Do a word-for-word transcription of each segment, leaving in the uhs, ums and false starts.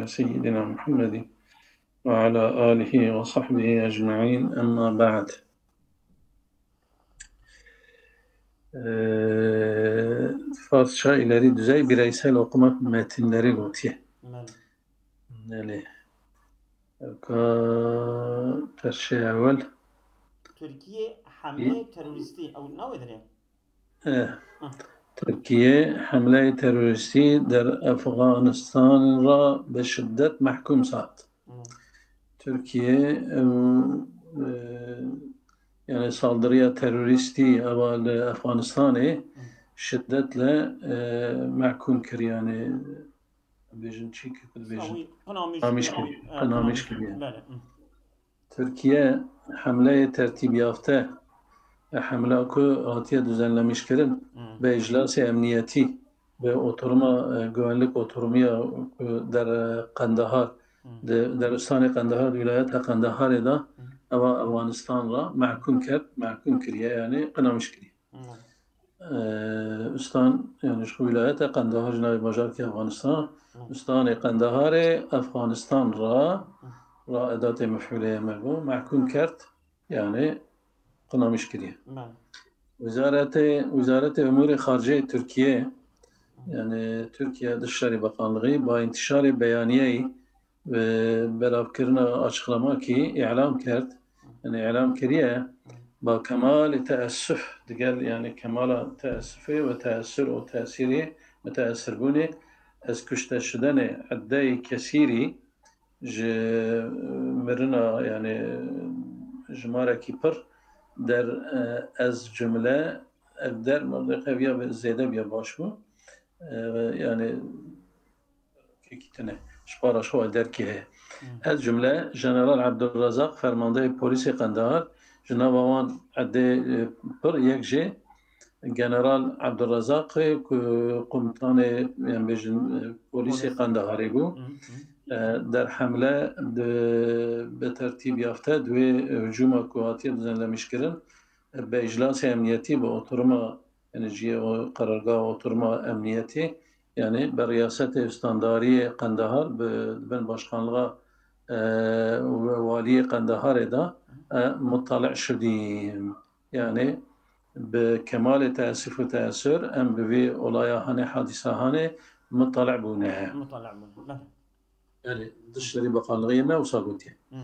سيدنا محمد وعلى آله وصحبه أجمعين. أما بعد. Ee, Farsça ileri düzey bireysel okuma metinleri gotiye. Belê. Belê. Eka perşê ewel. Tirkiye hemleyê terorîstî ew navê dirê. Eh, Hı. Tirkiye hemleyê terorîstî der Efxanistan ra bi şiddet mehkûm sat. Hı. Tirkiye, ew, e, yani saldırıya terorîstî ewa li Efxanistanê Hı. şiddetle, e, mehkûm kir, yani bêjin çi ki dibêjin. Wî qinamiş Qinamiş kir, kir, e, qinamiş qinamiş kir, kir. Belê. Hı. Tirkiye hemleyê tertîbyafte, e, hemla ku hatiye düzenlemişkirin, Hmm. bi îclasê emniyetî, bi oturuma, e, güvenlik oturumu ya ku der, e, Qendahar, Hmm. di, der ustanê Qendahar, di wîlayeta Qendaharê de, Hmm. ewa Efxanistan ra mehkûm kerd, mehkûm kiriye, yani qinamiş kiriye. Hmm. Ee, ustan, yani ji xwe wîlayeta Qendahar ji navê bajarkê Efxanistan, Hı. ustanê Qendaharê Efxanistan ra, Hı. ra edatê mef'ûlê me bû, mehkûm kerd, yani qinamiş kiriye. Belê. Wizaretê, Wizaretê Umûrê Xaricê Tirkiye, Hı. yani Türkiye Dışişleri Bakanlığı, ba intişarê beyaniyeyî ve belavkirina açıklamakî îlam kerd, yani îlam kiriye, ba kemalê teessuf, digel yani kemala teessufê ve teessur û tesîrê muteessirbûnê, ez kuşte şidenê eddeyê kesîrî ji mirina, yani jimarekî pir der, e, ez cumle, ev der mordek ev ya zêde biya baş bû. E, yani Kekî tune. Ji para xwe derkê heye. Hmm. Ez cumle General Abdurrazak, fermandeyê polîsê Qendahar, ji nava wan edê, e, pir yek jê General Abdurrazak e ku komutanê, em bêjin, e, polîsê Polîs. Qendaharê bû. Hmm, hmm. E, der hemle di, bi tertîb yafte di wê hicûma ku hatiye düzenlemiş kirin, e, bi îclasê emniyetî, bi oturuma, yani cihê o, qerargeha oturuma emniyetî, yani bi riyasetê Üstandariyê Qendahar, bi, di bin başkanlığa, e, ve-, waliyê Qendaharê de, e, muttali şidîm. Yani bi kemalê teessuf û teessur em bi vî olaya hanê, hadîsa hanê muttali bûne. Muttali bûne. Belê. Yani Dışişleri Bakanlığı yê me wisa gotiye. Hı hı.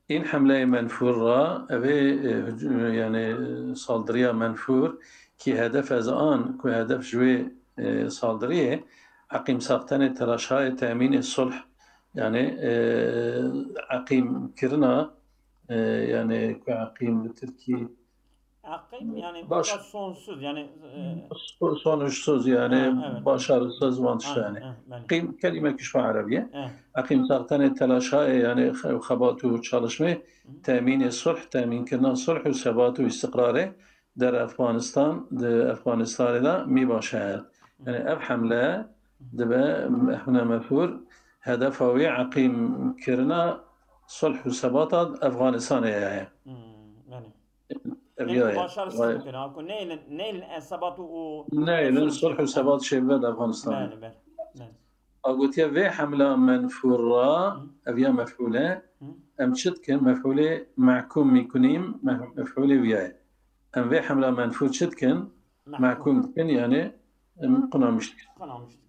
În hemleyê menfûr ra, ev ê, e, hüc-, yani, e, saldırıya menfûr, ki hedef ez an, ku hedef ji wê, e, saldıriyê, eqîmsaxtenê telaşayê temînê sulh, yani, e, eqîmkirina, e, yani, ku eqîm bi tirkî Eqîm, yani, Baş. Sonsuz, yani, e, So-, sonuçsuz, yani, Ha, evet, evet. başarısız wan tişta, Ha, yani. Ha, belê. Qîm, kelîmek ji xwe erebî ye. Ha. Eqîmsaxtenê telaşayê, yani, xe-, xebat û çalışmê, Hı. temînê sulh, temînkirina sulh û sebat û îstiqrarê der Efxanistan, di Efxanistanê de mî baş e. Yani, ev hemle dibe, hemle mefhûr, hedefa wî eqîmkirina sulh û sebata Efxanistanê ye. Hmm, belê. Ev Yani ya ye. Başarısız Vay. bû, ha, ku neylin, neylin e sebat û, û Neylin sulh û sebat çêbibe di Efxanistanê. Belê, belê, belê. A gotiye vê hemla menfûr ra, Hı. ev ya mefûl e, Hı. em çi dikin? Mefûlê mehkûm mîkunîm, meh-, mefûlê wî ye. Em vê hemla menfûr çi dikin? Mehkûm. Mehkûm dikin, yani em qinamiş dikin. Qinamiş dikin.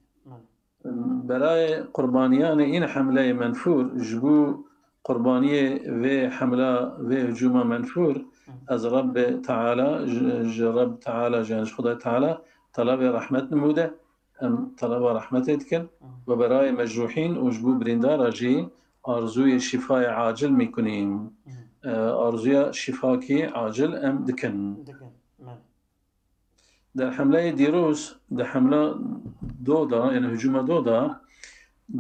Belê. Berayê qurbaniyanê în hemleyê menfûr, ji bo qurbaniyê vê hemla, vê hicûma menfûr, Hı. ez Rebbê Teala, ji, ji Reb Teala, ji, ji Xwedayê Teala telebê rehmet nimûde, em teleba rehmetê dikin, Hı. ve berayê mecrûhîn û ji bo birîndara jî arzûyê şîfayê acil mîkunîn. Hı. E, arzuya şîfakî acil em dikin. Dikin, belê. Di hemleyê dîroz, di hemla do de, yani hücuma do de,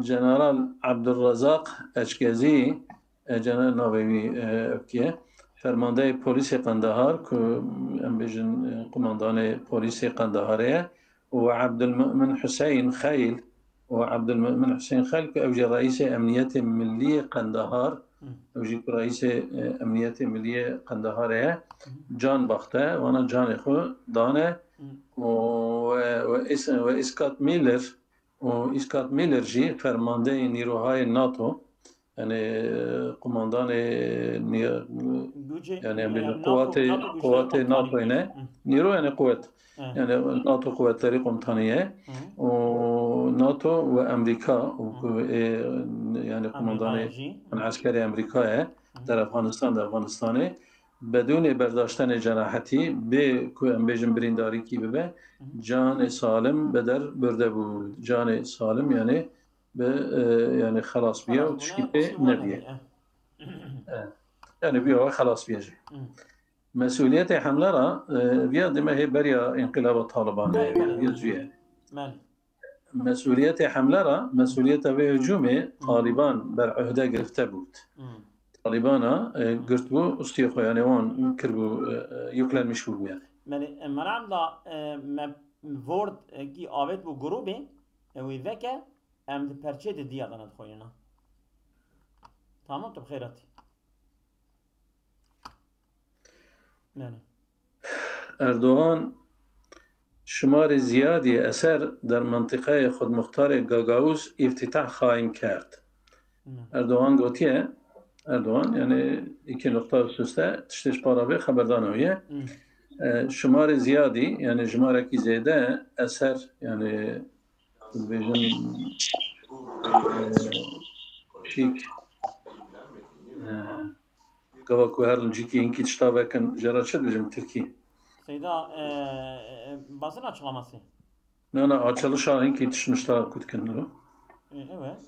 General Abdurrazak Eçgezî, e, General navê wî, e, evkiye, fermandeyê polîsê Qendahar, ku em bêjin, e, kumandanê polîsê Qendaharê ye, û Abdulmumin Hüseyin Xeyl, û Abdulmumin Hüseyin Xelk, ew jî reîsê Emniyetê Millî yê Qendahar, Hı. ew jî ku reîsê, e, Emniyetê Millî yê Qendaharê ye, Hı. can baxte, wana canê xwe dane Hı. û we, we Is-, we Iskat Miller, û Scott Miller jî fermandeyê nîrohayê NATO, yani, e, kumandanê nî-, Gücê, yani, em bêjin, e, NATO, quwatê, NATO güçleri quwatê komutanı. NATO'yê ne? Hı. Nîro, yani, quwet. Evet. Yani, NATO Quwetleri Komutanı ye. Hı. Û NATO ve Amerika, û Hı. ku, e, yani, Amerika kumandanê jî. Eskerê Amerika ye. Hı. Der Afganistan, der Afganistanê. Bedûnê berdaştenê cenahetî, bê ku em bêjin birîndarîkî bibe, Hı. canê salim beder birde bû. Canê salim, yani, bi, e, yani, xelas biye û Xelas tişkî bûne, pê tişkî bûne nebiye. Nebiye. Evet. Yani, bi awa xelas biye jî. Hı. Mesuliyetê hemle ra, e, viya dime hê beriya înqilaba Talibanê, Belê, belê. viya cuye. Belê. Mesuliyetê hemle ra, mesuliyeta vê hicûmê Hı. Taliban ber uhde girifte bût. Hı. Talibana, e, Hı. girtbû, ustiyê xwe, yani, wan kirbû, e, e, yüklenmiş bû, yani. Belê, e, meram da, e, me vord, e, ki avet bû grûbê, e, wî veke, em di perçê de diya dana dixwînina. Tamam, tu bi xêr hatî. Yani. Erdogan, şimarê ziyadî eser der mintiqeyê xudmuxtarê Gagauz îftîtah xayîn kerd. Hı. Erdogan gotiye, Erdogan, yani, iki nokta üst üste, tiştê ji para vê xeberdana wî ye. Hı. E, şimarê ziyadî, yani, jimarekî zêde eser, yani, dibêjin, e, şîk, e, gava ku her cîkî hinkî tişta vekin, jê re çi dibêjin tirkî? Seyda, e, e, basın açıklaması. Na, na, açılışa hinkî tişt mişta ku dikin, no? E, evet.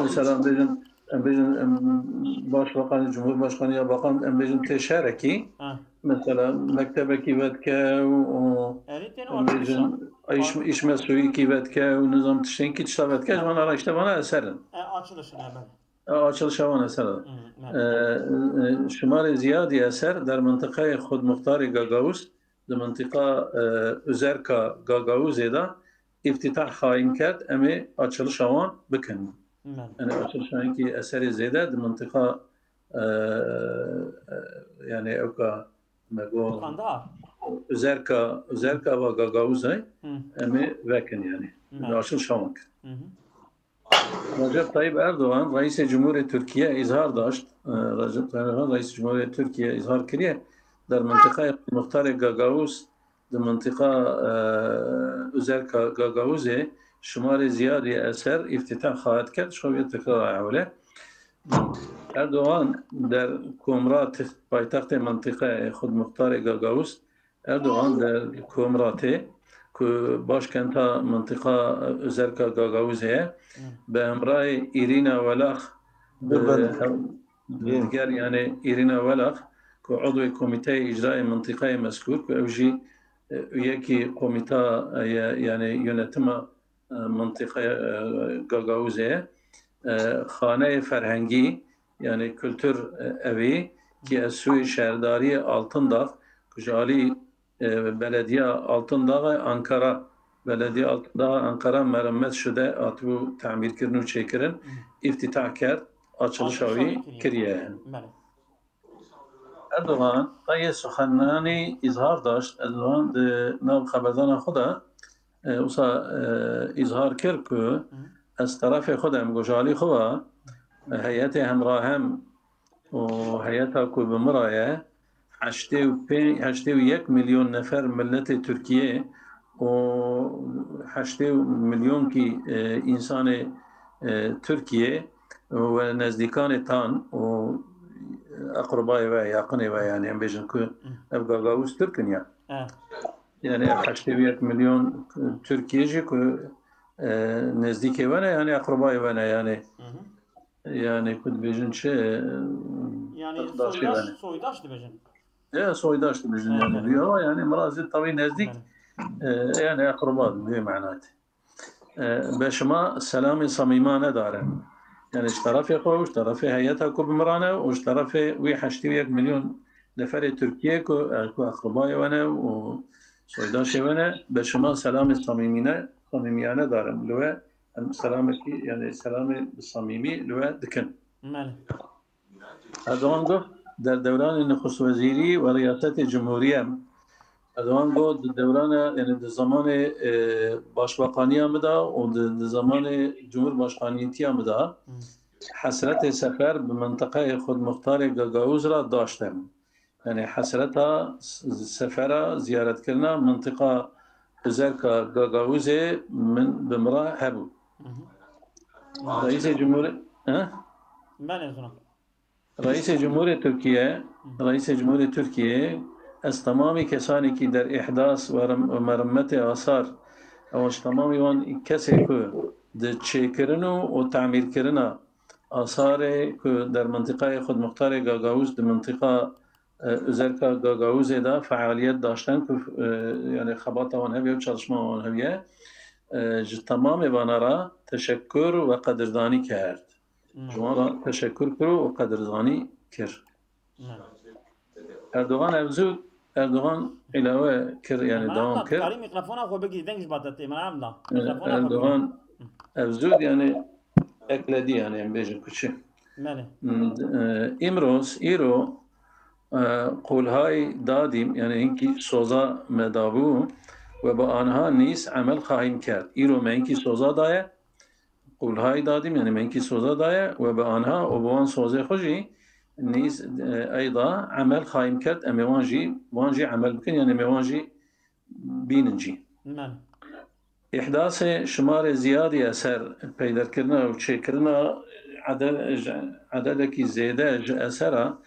Mesela, em bêjin, em bêjin, em, başbakanê, cumhurbaşkanê ya bakan, em bêjin tê şerekî, Ha. mesela, mektebekî vedike û, û, Erê tên em açılışa. bêjin, îş, îş mesûyîkî vedike û nizam tiştênkî tişta vedike, ji vana re işte vana eser in. E, açılışın, e, belê. E, açılışa wan eser in. Hı, E, belê. e, şimarê ziyadî eser der mintiqeyê xudmuxtarê Gagawuz, di mintiqa, e, Uzerka Gagawuzê de îftîtah xayîn kerd, em ê açilişa wan bikin. Belê. Yani açilişankî eserê zêde di mintiqa, e, e, yani ewka me got Kandahar. Uzerka, Uzerka va Gagawuzê Hı. em ê vekin yani. Belê. Açilişa wan kir. Hı hı. Recep Tayyip Erdogan, Reîsê Cumhurê Tirkiye îzhar daşt, e, Recep Tayyip Erdogan, Reîsê Cumhurê Tirkiye îzhar kiriye, der mintiqayê muxtarê Gagawuz, di mintiqa, e, Uzerka Gagawuzê, şimarê ziyadî eser îftîtah xahet kerd, ji xwe vê tekrar ewle. Erdogan der Komrat, paytextê mintiqayê xudmuxtarê Gagawuz, Erdogan der Komratê, ku başkenta mintiqa Uzerka Gagawuzê ye, Hı. bi hemrayê Îrîna Welax, Bi bin. e, Bin. diger, yani Îrîna Welax, ku udwê Komîteyê Îcrayê Mintiqayê Mezkûr, ku ew jî, e, yekî komîta, e, ye, yani yönetima, e, mintiqayê, e, Gagawuzê ye. E, Xaneyê Ferhengî, yani kultur, e, evî, ki ez sûyê şehdariyê Altındağ, ku ji alî e, Belediya Altındağ Ankara, Belediya Altındağ Ankara meremmet şude, hatibû temîrkirin û çêkirin, Hı. îftîtah kerd, açilişa Açilişa wî wî kiriye. kiriye. Belê. Erdogan, tayê suxenanî îzhar daşt, Erdogan di nav xeberdana xwe de, e, wisa, e, îzhar kir ku Hı. ez terefê xwe de em gojalî xwe ve, e, heyetê hemrahem û heyeta ku bi min re ye, heştê û pênc, heştê û yek milyon nefer miletê Tirkiyê û heştê milyonkî, e, însanê, e, Tirkiyê û nezdîkanê tan û eqrebayê ve, yaqinê ve, yani em bêjin ku ev Gagawuz Tirk in ya. Evet. Yani ev heştê û yek milyon Tirkiyê jî ku, e, nezdîkê we ne, yani eqrebayê we ne, yani. Hı hı. Yani ku dibêjin çi, Yani arkadaşê soydaş, beni. soydaş dibêjin. Ya, soydaş dibêjin Evet, yani. evet. Diyor, yani mirazî tabii nezdîk, Evet. e, yani akraba diyor manayı. E, be şima selamê samîmane darim. Yani ji tarafê xwe û ji tarafê heyeta ku bi min re ne û ji tarafê wî heştê û yek milyon neferê Tirkiye ku, e, ku akrabayê we ne û soydaşê we ne, be şima selamê samîmîne, samîmiyane darim. Li we em selamekî, yani selamê bi samîmî li we dikin. Belê. Erdogan got, der dewranê nexwestwezîrî û riyasetê cumhûrî em Erdogan got, di dewrana, yani di zamanê, e, başbakanîya min de û di, di zamanê cumhurbaşkaniyetiya min de hesretê sefer bi mintiqeyê xudmuxtarê Gagawuz re daşte min. Yani hesreta s-, sefera ziyaretkirina mintiqa Uzerka Gagawuzê min bi min re hebû. Reîsê Cumhurê, he? Belê, zina. Reîsê Cumhurê Tirkiye, Reîsê Cumhurê Tirkiye, ez temamî kesanekî der îhdas û rem-, û meremmetê asar, ew ji temamî wan kesê ku di çêkirin û, û tamîrkirina asarê ku der mintiqayê xudmuxtarê Gagawuz di mintiqa, e, Uzerka Gagawuzê de fealiyet daşten ku, e, yani xebata wan hebiye û çalışma wan hebiye, e, ji temamê vana re teşekkur ve qedirdanî kerd. Ji wan re teşekkur kir û qedirdanî kir. Erdogan ev zû, Erdogan îlawe kir, yani Emre dewam Abla, kir. Karî mikrofona xwe bigî, deng ji bate tê, Emre Abla. E, Mikrofona xwe Erdogan bigî. Ev zû, yani ekledi, yani em bêjin ku çi. Belê. Hmm, e, îmroz, îro, e, qulhay dadîm, yani hinkî soza me dabû ve bi anha nîs emel xahîm kerd. Îro me hinkî soza daye, qulhay dadîm, yani me hinkî soza daye ve bi anha û bi wan sozê xwe jî nîz, e, eyda emel xayim kerd, em ê wan jî, wan jî emel bikin, yani em ê wan jî bînin jî. Belê. Îhdasê şimarê ziyadî eser, peyderkirina û çêkirina ede-, ji, ededekî zêde ji esera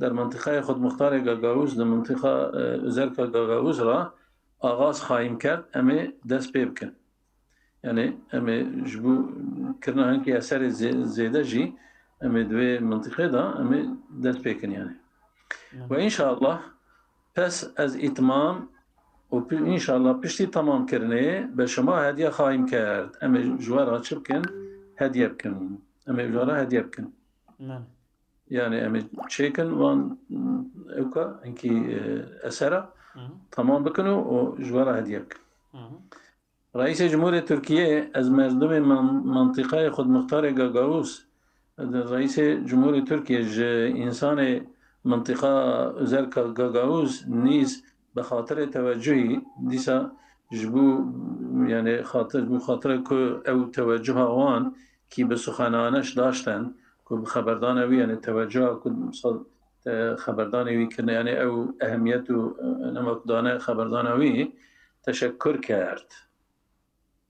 der mintiqayê xudmuxtarê Gagawuz, di mintiqa, e, Uzerka Gagawuz ra axaz xayim kerd, em ê dest pê bikin. Yani em ê ji bo kirina hinkî eserê zê-, zêde jî em ê di vê mintiqê de em ê dest pê kin yani. Hı. Ve înşallah pes ez îtmam û pi-, înşallah piştî tamam kirinê be şima hediye xayim kerd. Em ê ji we re çi bikin? Hediye bikin. Em ê ji we re hediye bikin. Hı. Yani em ê çêkin wan, ewka, hinkî, e, esera Hı hı. tamam bikin û, û ji we re hediye bikin. Hı hı. Reîsê Cumhurê Tirkiyê, ez merdumê man-, mantîqayê xudmuxtarê Gagawuz, Reîsê Cumhurê Tirkiyê ji însanê mantîqa Uzerka Gagawuz nîz bi xatirê tewecuhî dîsa ji bo, yani xatir, ji bo xatire ku ew tewecuha wan kî bi suxenaneş daşten, ku bi xeberdana wî, yani tewecuha ku misal, e, xeberdanê wî kirine, yani ew ehemiyet û, e, nema ku dane xeberdana wî, teşekkur kerd.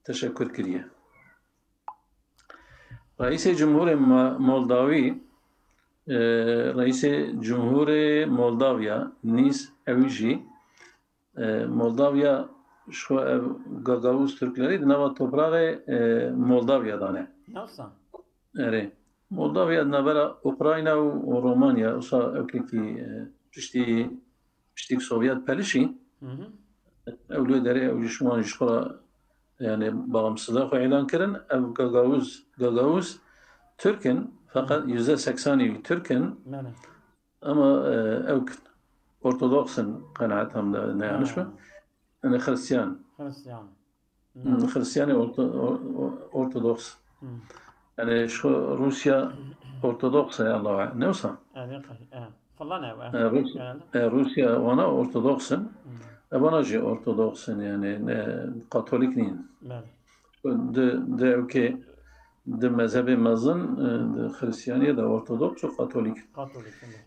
Teşekkur kiriye. Reîsê Cumhurê Ma-, Moldawî, e, Reîsê Cumhurê Moldavya nîz ew jî, e, Moldavya ji xwe ev Gagavuz Türkleri di nava topraxê, e, Moldavya dane. Nasıl? Erê. Moldavya di navbera Ukrayna û, û Romanya, wisa ewkekî, e, piştî, piştî Sovyet pelişî, Hı hı. ew lê derê ew ji wan ji xwe re, yani, bağımsızlığı xwe îlan kirin. Ev Gagavuz, Gagavuz Türk in, feqet Hı. yüzde seksanî wî Türk in. Belê. Ama, e, ew k-, Ortodoks in, qenaetam de ne yanlış Ha. mı? Yani Hristiyan. Hristiyan. Hmm, Hristiyanê orto-, or-, or-, Ortodoks. Hmm. Yani şu Rusya Ortodoks e, Allah, ne olsa? Evet, evet. Falan ev, E, Rus-, herhalde. e, Rusya wana Ortodoks in. Hmm. E, bana jî Ortodoks in, yani ne, Katolik nîn. Belê. Di, di ewkê, di mezhebê mezin, e, di Hristiyaniye de Ortodoks û Katolik. Katolik, evet.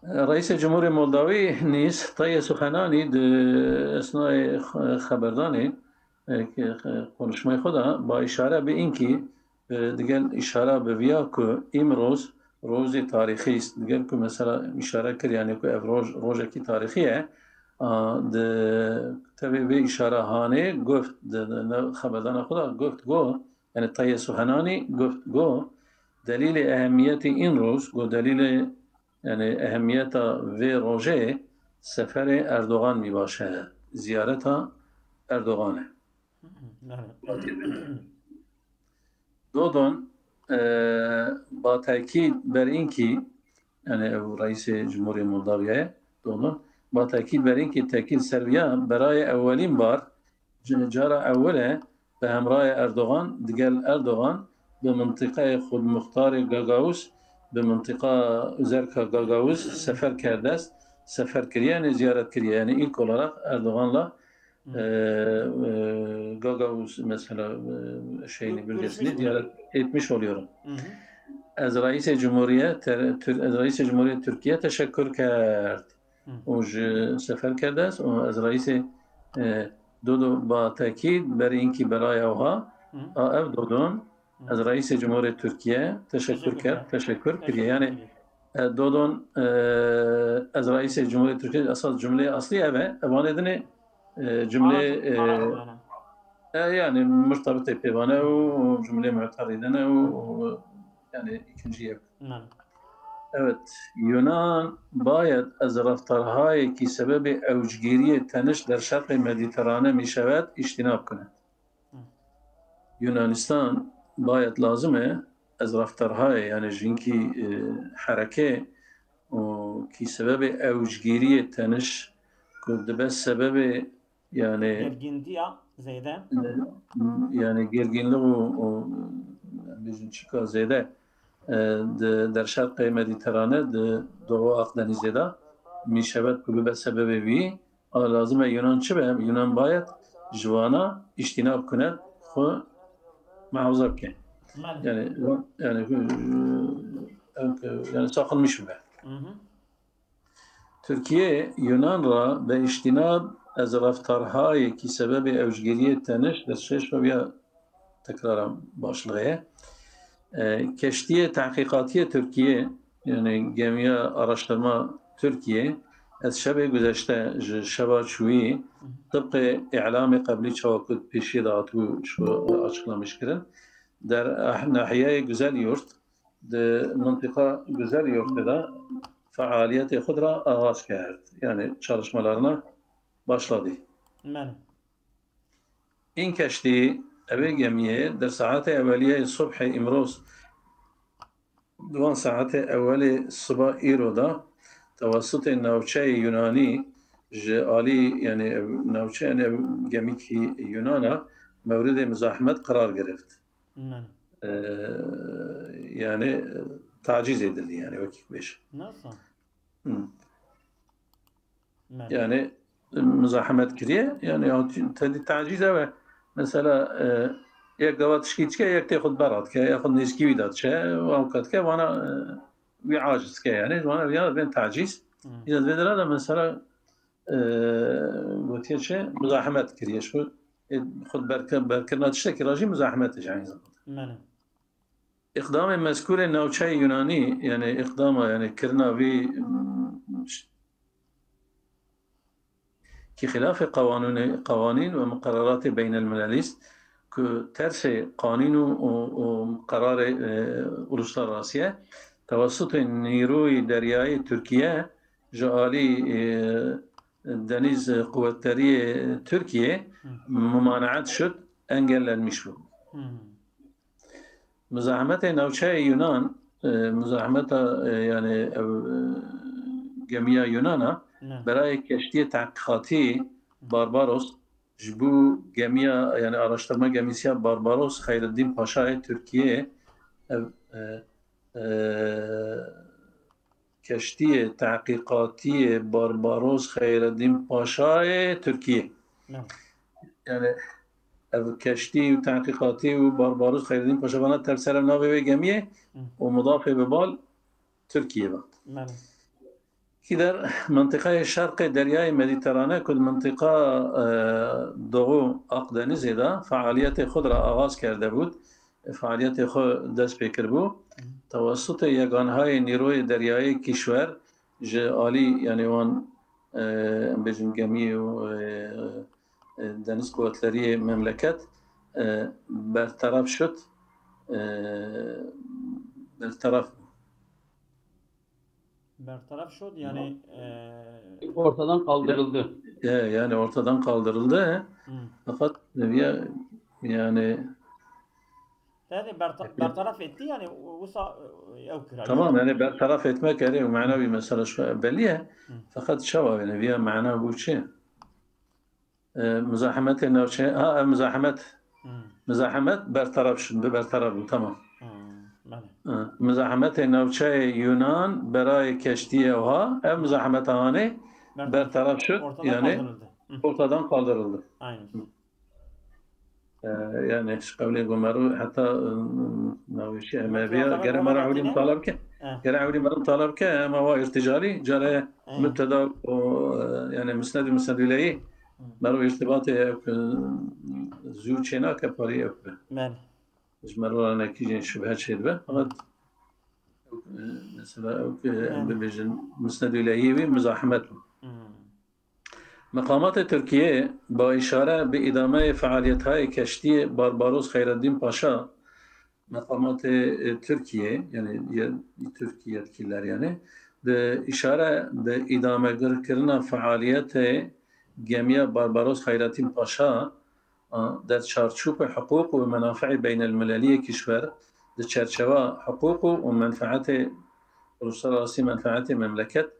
Reîsê Cumhurê Moldawî nîz Tayyê Suxenanî di esnayê xe-, xeberdanê, e, ke-, xe-, konuşmayê xwe de ba îşare bi înkî, e, digel îşara bi viya ku îmroz rojê tarîxî îst, digel ku mesela îşare kir, yani ku ev roj, rojekî tarîxî ye, a, di tevê vê îşara hanê guft, di, di, ne xeberdana xwe de guft go, yani Tayyê Suxenanî guft go, delîlê ehemiyetî îmroz go, delîlê Yani ehemiyeta vê rojê seferê Erdogan mî baş e, ziyareta Erdogan e. Evet. Dodon, e, ba tekîd ber inkî, yani ew Reîsê Cumhurê Moldavya ye, Dodon, ba tekîd ber inkî tekîd ser viya berayê ewelîn bar, Ca-, cara ewil e bi hemrayê Erdogan, digel Erdogan bi mintiqayê xudmuxtarê Gagawuz, bi mintiqa Uzerka Gagawuz sefer kerdest. sefer kiriye, yani ziyaret kiriye. Yani ilk olarak Erdoğan'la e, e, Gagavuz mesela e, şeyini, bölgesini ziyaret etmiş oluyorum. Ez Reîsê Cumhuriyet, Tür- ez Reîsê Cumhuriyet Türkiye teşekkür kerd. Û ji sefer kerdes û ez Reîsê e, Dodo ba tekîd berî inkî belaya wiha a ev Dodon ez Reîsê Cumhuriyet Türkiye teşekkür kerd, teşekkür kiriye. Yani e, Dodon e, ez Reîsê Cumhuriyet Türkiye esas cumleyê aslî ev e. Evanê dinê e, cumleyê e, e, yani murtabitê pêvane û cumleyê mu'terîdine û, û yani ikinci ev. Evet, Yunan bayet ez reftarhayekî sebebê ewcgêriyê teniş der şerqê Mediterane mîşevet îştînab kune. Yunanistan bayet lazim e ez reftarhayê, yani jinkî e, hereke û kî sebebê ewcgêriyê teniş ku dibe sebebê yani Gergindiya zêde. Yani gerginlik û, û bêjin çika zêde e, di derşerqê Mediterane di Doğu Akdenizê de mîşebet ku bibe sebebê wî, a lazim e Yunan çi be? Yunan bayet ji vana îştînab kune, xwe muhafaza bike. Yani yani yani saxilmiş bibe. Türkiye Yunan ra be îştînab ez reftarhayekî sebebê ewcgêriyê teniş, dest şeş ve viya tekrara başlığı ye. E, keştiyê tehqîqatiyê Türkiye, yani gemiya araştırma Türkiye, ez şevê guzeşte ji şeva çûyî, tibqê îlamê qeblî çawa ku pêşiyê de hatibû ji xwe açıklamış kirin, der ah- nahiyeyê Güzelyurt, di mintiqa Güzelyurtê de fealiyetê xwe ra axaz kerd. Yani çalışmalarına başladı. Mene. În keştî, evê gemiyê, der saetê eweliyê subhê îmroz, di van saetê ewelê siba îro de, tewesitê navçeyê Yunanî ji alî, yani ev navçe, yani ev gemîkî Yunana mewridê muzahmet qerar gireft. Mene. E, yani e, taciz edildi yani, wekî bêj. Nasıl? Hı. Mene. Yani e, muzahemet kiriye, yani ya tedî taciz ev e. Mesela e, yek gava tişkî dike, yek tê xwe bera dike, ya xwe nêzkî wî de diçe, û ew ke dike, vana e, wî aciz dike yani. Vana ya bên taciz. Hı. Ya vê dira de mesela e, gotiye çi? Muzahemet kiriye. Şu e, xwe berkir-, berkirina tiştekî ra jî muzahemet e aynı zamanda. Mene. Îqdamê mezkûrê navçeyê Yunanî, yani îqdama, yani kirina vî, mm, ki xilafê qewanûnê, qewanîn ve muqerreratê beynelmilelî ist, ku tersê qanîn û, û, û qerarê e, uluslararası ye, tewessutê nîroyê deryayê Tirkiye ji alî e, Deniz Quwetleriyê Tirkiye mumaneet şud, engellenmiş bû. Muzahemetê navçeyê Yunan, e, muzahemeta e, yani ev e, gemiya Yunana berayê keştiyê tehqîqatî Barbaros ji bo gemiya, yani araştırma gemisiya Barbaros Xeyreddin Paşayê Tirkiye ev e, e, keştiyê tehqîqatiyê Barbaros Xeyreddin Paşayê Tirkiye. Yani ev keştî û tehqîqatî û Barbaros Xeyreddin Paşa vana tev ser ev navê wê gemiyê û mudafê bi bal Tirkiye ve. Ki der mintiqayê şerqê Deryayê Mediterane ku di mintiqa e, Doğu Akdenizê de fealiyetê xwe ra axaz kerde bû, fealiyetê xwe dest pê kiribû. Tewessutê yeganhayê nîroyê deryayê kîşwer ji alî, yani wan e, em bêjin gemî û e, e, deniz quwetleriyê memleket e, berteref şut, e, berteref bû. Bertaraf şod, yani e, Ortadan kaldırıldı. E, yani ortadan kaldırıldı. Hmm. Fakat ya, yani Te de berta- bertaraf etti yani, wisa e, ew kira. Tamam, yani bertaraf etmek yani o manevi mesela şu belli ya. Hı. Fakat çawa yani bir mana bu çi? E, muzahemetê navçe, ha, e, muzahemet. Hı. Muzahemet bertaraf şimdi, bertaraf bu, tamam. Hı, bale. Hı. Mizahemetê navçeyê Yunan berayê keştiyê ewha, ev mizahemeta hanê bertaraf şud, Ortadan yani kaldırıldı. Hı. ortadan kaldırıldı. Aynen. Ee, yani şqewlê gomero heta e, navêşî Mete Emeviya Ataber gere Baba mera ewlî Betine. mutala bike. Eh, Gere ewlî mera mutala bike, ema wa irticalî care eh, mübteda û e, yani musned û musnedî leyî Hı. mero irtibatê ew ki zû çênake parî ew ki. Belê. Ji mero ranekî jî şubhe çêdibe. Fakat e, mesela ew ki em Yani. bibêjin musnedî leyî wî muzahemet bû. Hmm. Meqamatê Tirkiyê ba îşare bi îdameyê fealiyethayê keştiyê Barbaros Xeyreddîn Paşa, meqamatê e, Tirkiyê, yani ye- Türk yetkililer yani, bi îşare bi îdamegirkirina fealiyetê gemiya Barbaros Xeyreddîn Paşa a, der çarçûpê hiqûq û menafeê beynelmileliyê kişwer, di çerçeva hiqûq û menfeetê, uluslararası menfeetê memleket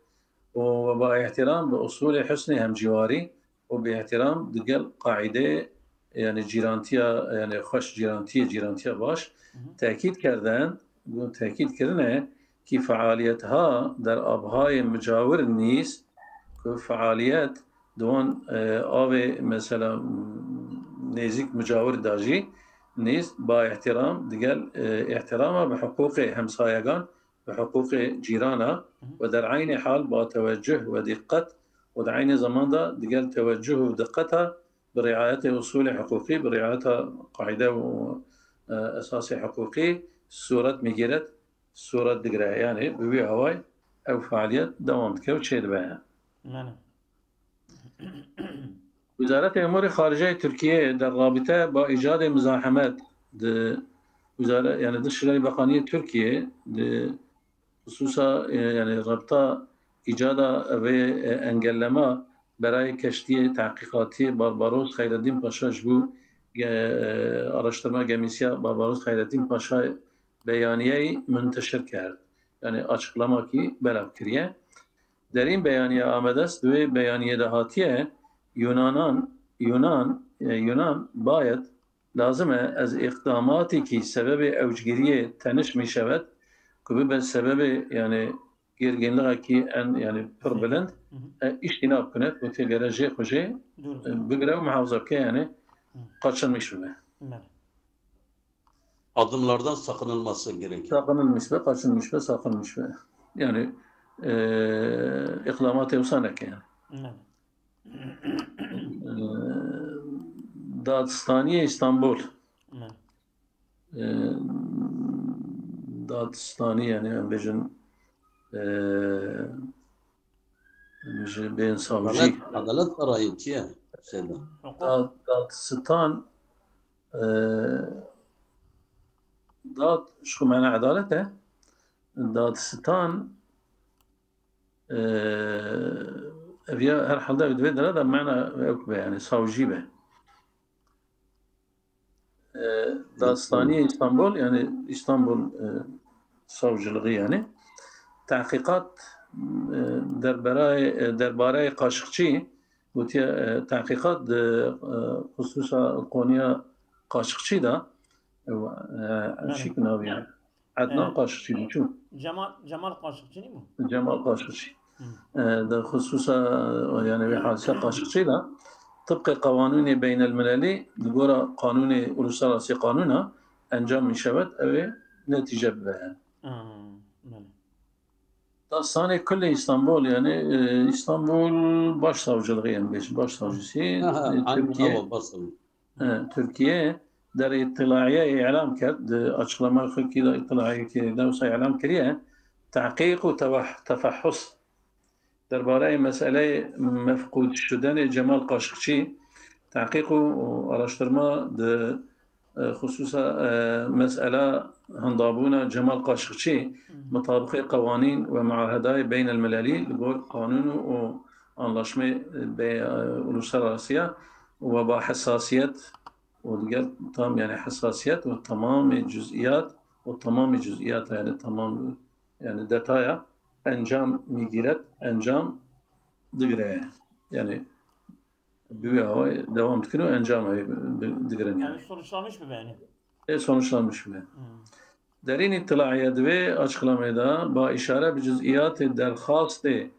û we ba îhtiram bi usulê husnê hemciwarî û bi îhtiram digel qaîdeyê, yani cîrantiya, yani xweş cîrantiyê, cîrantiya baş, Hı hı. tekîd kerdin, got, tekîd kirine ki fealiyetha der abhayê micawir nîz, ku fealiyet di wan e, avê mesela m, nêzîk micawir da jî nîz ba îhtiram digel e, îhtirama bi hiqûqê hemsayegan, bi hiqûqê cîrana Hı hı. ve der eynî hal ba tewecuh ve diqqet û di eynî zeman de digel tewecuh û diqqeta bi riayetê usulê hiqûqî, bi riayeta qaîde û e, esasê hiqûqî sûret mîgîret, sûret digire. Yani bi wî haway ew fealiyet dewam dike û çêdibe. Belê. Wezareta Emûrê Xariceyê Tirkiyeyê der rabîte ba îcadê mizahemet di wezare, yani Dışişleri Bakaniyê Tirkiye di hususa e, yani rabta îcada vê e, engellema berayê keştiyê tehqîqatiyê Barbaros Xeyreddîn Paşa ji bo ge- e, araştırma gemisiya Barbaros Xeyreddîn Paşa beyaniyeyî munteşir kerd. Yani açıklamakî belav kiriye. Derîn beyaniye Amedes di wê beyaniyê de hatiye Yunanan, Yunan, e, Yunan bayet lazim e ez îqdamatîkî sebebê ewcgiriyê teniş mîşewet ku bibe sebebê yani gerginlixekî en yani pir bilind Hı hı. e, îştîna bikune ku tê gere jê xwe jê Dur. e, bigire û muhafaza bike yani Hı. kaçınmış bibe. Belê. Adımlardan sakınılması gerekiyor. Sakınılmış be, kaçınmış be, sakınmış be. Yani e, îqdamatê wisa neke yani. Belê. E, Dadistaniyê Îstanbul. Belê. E, Dadistanî yani em bêjin e, em bêjin bên savcî. Adalet, Adalet Sarayı çi ye? Şeyde. Hukuk. Da, Dadistan e, dad, ji xwe mena edalet e. Dadistan e, ev ya herhalde ev divê dere de mena ew be yani savcî be. E, Dadistaniyê Îstanbul yani Îstanbul e, savcılığı yani. Tehqiqat e, derbarayê, e, derbarayê Qaşıkçı gotiye e, tehqiqat di e, hususa konuya Qaşıkçı da e, e, Evet. şik naviye. Adnan Evet. Qaşıkçı mı? Çu? Cemal, Cemal Kaşıkçı değil mi? Cemal Qaşıkçı. Hı. E, di hususa e, yani ve hadise Qaşıkçı da tıpkı kanunê beynelmileli, di gora kanunê uluslararası kanuna encam mîşewet, ew ê netîce bibe. Ha, belê. Dadistanê Kulê Îstanbul yani e, Îstanbul Başsavcılığı yani beş Başsavcısı Aha, e, aynen Türkiye. o basın. E, Tirkiye der îtilaiye îlam kerd, di açıklama xwe kî de îtilaiye kî de wisa îlam kiriye. Tehqiq û tewah- tefahhus derbareyê meseleyê mefqûd şudenê Cemal Qaşıkçı, tehqiq û, û araştırma di e, hususa e, mesela hindabûna Cemal Qaşıkçı, mutabiqê qewanîn ve muahedayê beynelmilelî li gor qanûn û anlaşmê be, e, uluslararası ya ve ba hessasiyet û diger tam yani hessasiyet ve tamamê cüz'iyat ve tamamê cüz'iyat yani tamam yani detaya encam mîgîret, encam digire. Yani bi wê awayî devam dikin û encam ew bi- digirin yani. Yani sonuçlanmış mı yani? E sonuçlanmış bile. Hmm. Derîn îtilaiye di vê açıklamê de ba îşare bi cuz'iyatê derxastê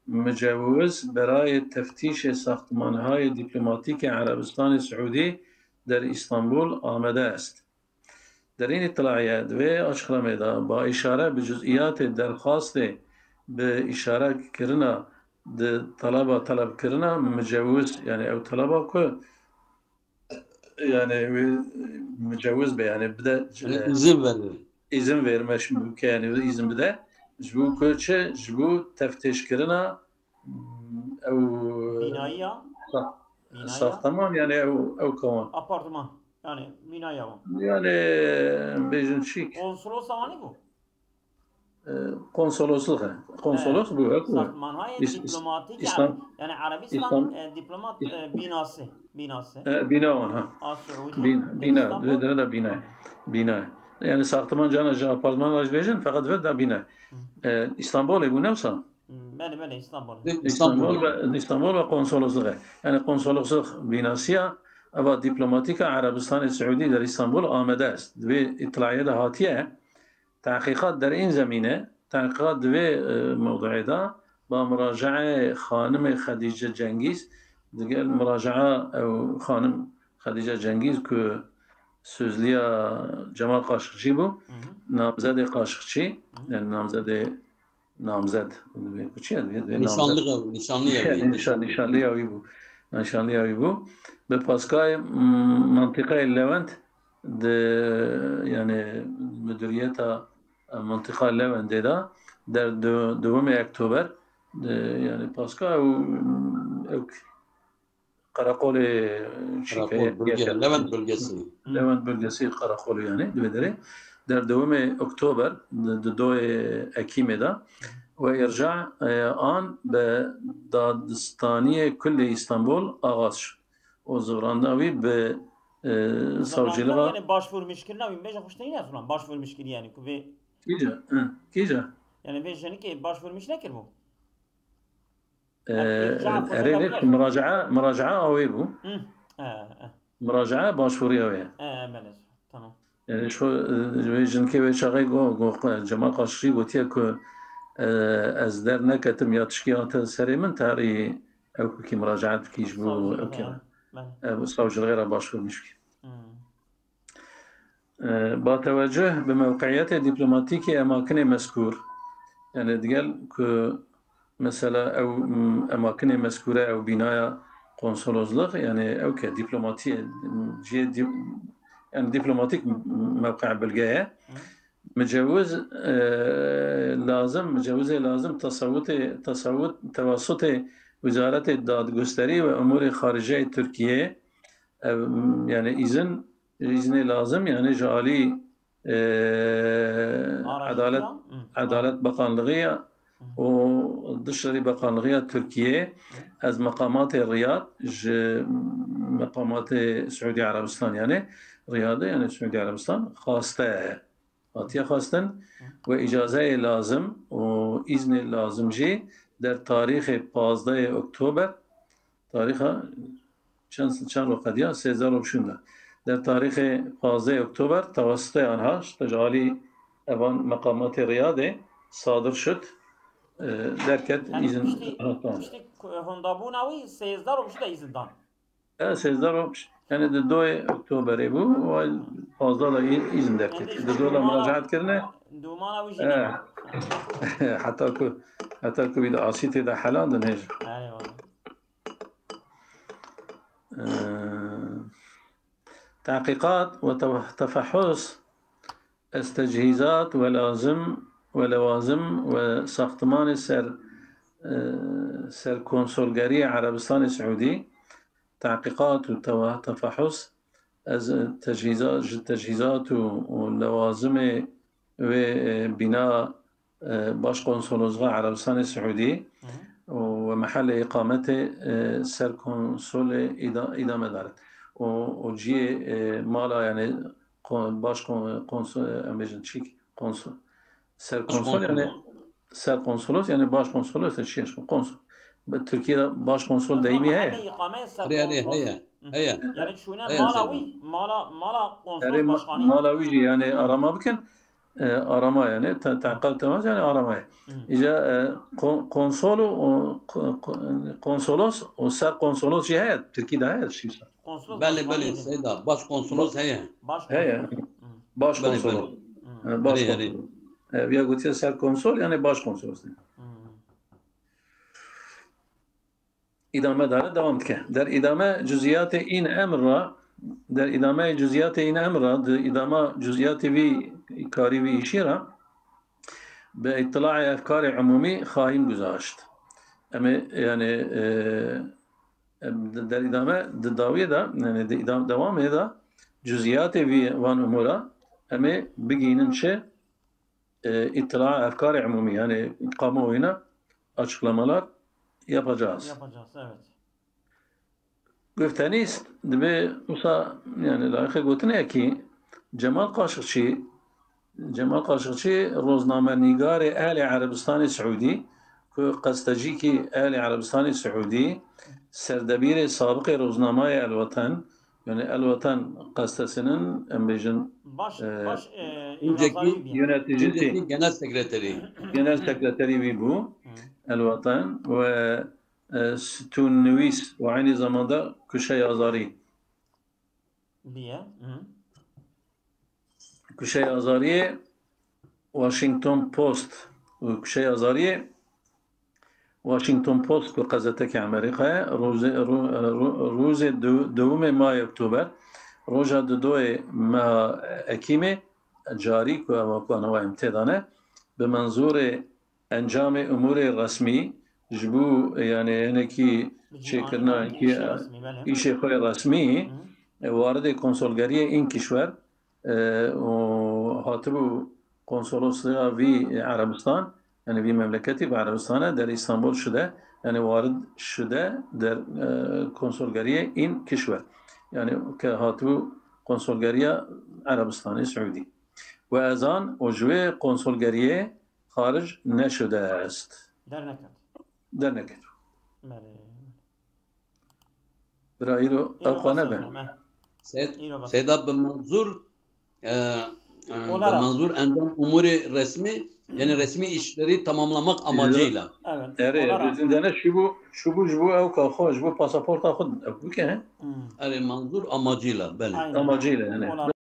micewwiz berayê teftîşê saxtimanhayê dîplomatîk ê Erebistanê Siûdî der Îstanbul amade est. Derîn îtilaiye di vê açıklamê de ba îşare bi cuz'iyatê derxastê bi îşare kirina di talaba talebkirina micewwiz, yani ew talaba ku yani wê micewwiz be, yani bide, e, îzin verin. Îzin verme ji bo ke, yani îzin bide. Ji bo ku çi? Ji bo teftêşkirina, mm, ew Bînayiya? Sa-, Bînayiya? Saxteman, yani ew, ew kawan. Apartman. Yani bînaya wan. Yani bêjin çîk. Konsolosa wan bû? E, konsolosluk, e. Konsolos bû, hek bû. Saxtimanhayê dîplomatîk, yani Erebistan, e, diplomat, e, bînası, bînası. E, bîna wan, ha. A Siûdî, bîn-, bîna, Îstanbul. Dere de bîna. Bîna. Yani saxtiman cana ji apartman ve ji bêjin, fakat ve da bîna. Hı. E, Îstanbulê bû, ne wisa? Hı, belê, belê, Îstanbul. Îstanbul ve, Îstanbul ve konsolosluk, e. Yani konsolosluk bînasî ya, eva dîplomatîk a Erebistanê Siûdî der Îstanbul amade est. Di vê îtilaiye de hatiye, Tehqîqat derîn zemîne, tehqîqat di vê, e, mewduê de ba muracaeyê xanimê Xedîce Cengîz, digel muracaa ew xanim Xedîce Cengîz ku sözliya Cemal Qaşiqçî bû, Hı hı. namzedê Qaşiqçî, Hı hı. yani namzedê namzed, ku çi ye? Nîşanliya wî, nîşanliya wî. Nîşan-, nîşanliya wî bû. Nîşanliya wî bû. Bi paskayê, m-, mintîqayê Lewent di, yani, mudiriyeta, e, mintîqa Lewendê de der du-, duwemê Oktober, e, yani, paska ew, ew Qereqolê çîkeye Qereqol bölge, Lewent bölgesi. Lewent bölgesi qereqolê, yani, di vê derê. Der duwemê Oktober, di, di doyê Ekîmê de, we îrca, e, an bi dadistaniyê Kullê Îstanbul axaz şû. O zivranda wî bi, e, savcılığa. Yani başvurmuşkirina wî, bêje xwe ji te nîne ziran, başvurmuşkirî yani ku vê. Kîja, hı, kîja? Yani vê jinikê başvurmuş nekiribû? E, Yani, îrca xwe erê lê muracaa, muracaa awê bû. Hı, e, e. Muracaa başvurî awê. E, belê, tamam. Yani şu, e, wê jinikê wê çaxê go-, go-, Cemal Qaşiqçî gotiye ku, e, ez derneketim ya tişkî hate serê min, tarî ew ku kî muracaat bikî ji bo ew kî. Ev savcılığa re başvurmuş bikî. Hmm. E, ba teweceh bi mewqiyetê dîplomatîk ê emakinê mezkûr. Yani digel ku mesela ew, m, emakinê mezkûre ew bînaya konsolozlix, yani ew ke dîplomatî, m, cihê dî-, yani dîplomatîk m-, mewqe bilge ye. Hı. Micewwiz, e, lazim, micewwizê lazim tesewutê, tesewut, tewasutê Wizaretê Dadgusterî ve Umurê Xariceyê Tirkiyê, ev, yani îzin, îzinê lazim, yani ji alî, e, Adalet, Hı. Adalet Bakanlığı ya Hı. û Dışişleri Bakanlığı ya Tirkiye, Hı. ez meqamatê Riyad ji meqamatê Suudi Arabistan, yani Riyadê, yani Suudi Arabistan xwaste. Hatiye xwestin Hı. we îcazeyê lazim û îznê lazim jî der tarîxê pazdehê Oktober, tarîxa çend, çend roj qediya? Sêzdeh roj şûnde. Der tarîxê pazdehê Oktober, tewasitê anha, işte ji alî evan meqamatê Riyadê sadir şut, e, derket Yani îzin. Piştî, ha, tamam. Piştî ku-, hondabûna wî sêzdeh roj de îzin dan. E, sêzdeh roj, yani di doyê Oktoberê bû, û pazdeh de î-, îzin derket. Di do de muracaat kirine. Dûmana wî jî. E. Heta ku, heta ku wî de asî tê de helandin hêj. Eyvallah. E, Tehqîqat ve te-, tefehus ez tecihîzat ve lazim ve lewazim ve saxtimanê ser, e, serkonsolgeriyê Erebistanê Siûdî, tehqîqat û tewa-, tefehus ez tecihîza-, ji tecihîzat û, û lewazimê wê, e, bîna e, Başkonsolozluğa Erebistanê Siûdî Hı hı. û we mehelê îqametê, e, serkonsolê îda-, îdame daret. Û, û ciyê, e, mala, yani, kon-, baş kon-, konso-, em bêjin çîk, konso-, serkonsol, yani, serkonsolos, yani başkonsolos de çi, konsul. Bi Tirkiye de başkonsol deyîmî heye. Mehelê îqameyê serkonsol. Heye, heye, heye. Yani çûne mala wî, mala, mala konsol başkanî. Mala wî jî, yani, arama bikin. e, arama yani, te-, teqal temas yani arama ye. Hı. Îca, e, kon-, konsol û, û ko-, ko-, konsolos û ser konsolos jî heye, Tirkî de heye tiştî wisa. Konsolos Belê, başkanı belê, heye. Seyda, baş konsolos heye. Baş Heye. konsolos. Hı. Baş Belê, konsolos. belê. Hı. E, baş Belê, konsolos. belê. E, ya gotiye ser konsol yani baş konsolos. Hı. Îdame dane devam dike. Der îdame cuziyatê în emr ra, der îdame cuziyatê în emr ra, di îdama cuziyatê vî karî vî îşî ra, bi îtilaê efkarê umûmî xahîm guzaşt. Em ê, yani, e, em de-, der îdame di dawiyê de, yani di îdam-, dewamê de cuziyatê vî van umûra em ê bigînin çi? E, îtila efkarê umûmî, yani kamuoyuna açıklamalar yapacağız. Yapacağız, evet. Guftenîst dibe wisa, yani layıqê gotinê ye ki Cemal Kaşıkçı, Cemal Kaşıkçı roznamenîgarê Ehlê Erebistanê Siûdî, ku qestecîkî Ehlê Erebistanê Siûdî, serdebîrê sabiqê roznameyê El Weten, yani El Weten qestesinin, em bêjin, Baş, e, baş, e, Önceki, yazarı diye. yöneticisi, önceki genel sekreteri. genel sekreteri wî bû, Hı. El Weten, ve, e, stûnnivîs ve aynı zamanda kuşe yazarî. Diye. Hı. Kuşe yazariyê Washington Post û kuşe yazariyê Washington Post ku qezeteke Amerîka ye, rojê, ro-, ro-, rojê du-, duyumê maê Oktober, roja dudoyê meha Ekîmê, carî ku ev ku anawayê em tê de ne, bi menzûrê encamê umûrê resmî, ji bo, yani, hinekî Bi çêkirina cîhanê îşê resmî, belê. îşê xwe yê resmî, Hı. e, waridê konsolgeriyê în kişwer, e, û hatibû konsolosliya vî Erebistan, yani vî memleketî bi Erebistan e, der Îstanbul şude, yani warid şude der, e, konsolgeriyê în kişwer. Yani ke hatibû konsolgeriya Erebistanê Siûdî. Ve ezan û ji wê konsolgeriyê xaric neşude est. Derneket. Derneket. Belê. Bira îro Îro ew xwe bes nebe. Efendim, eh. Seyda, Îro bes. Seyda bi menzûr, e, e, bi Olarak. menzûr encam umûrê resmî, yani resmî işleri tamamlamak amacıyla. Evet. Erê, Olarak. Dene şu bu, şu bu, ji bu ew ka xwe, ji bu pasaporta xwe ew bike, he? Hmm. Erê, menzûr amacıyla, belê. Aynen. Amacıyla yani. Olarak.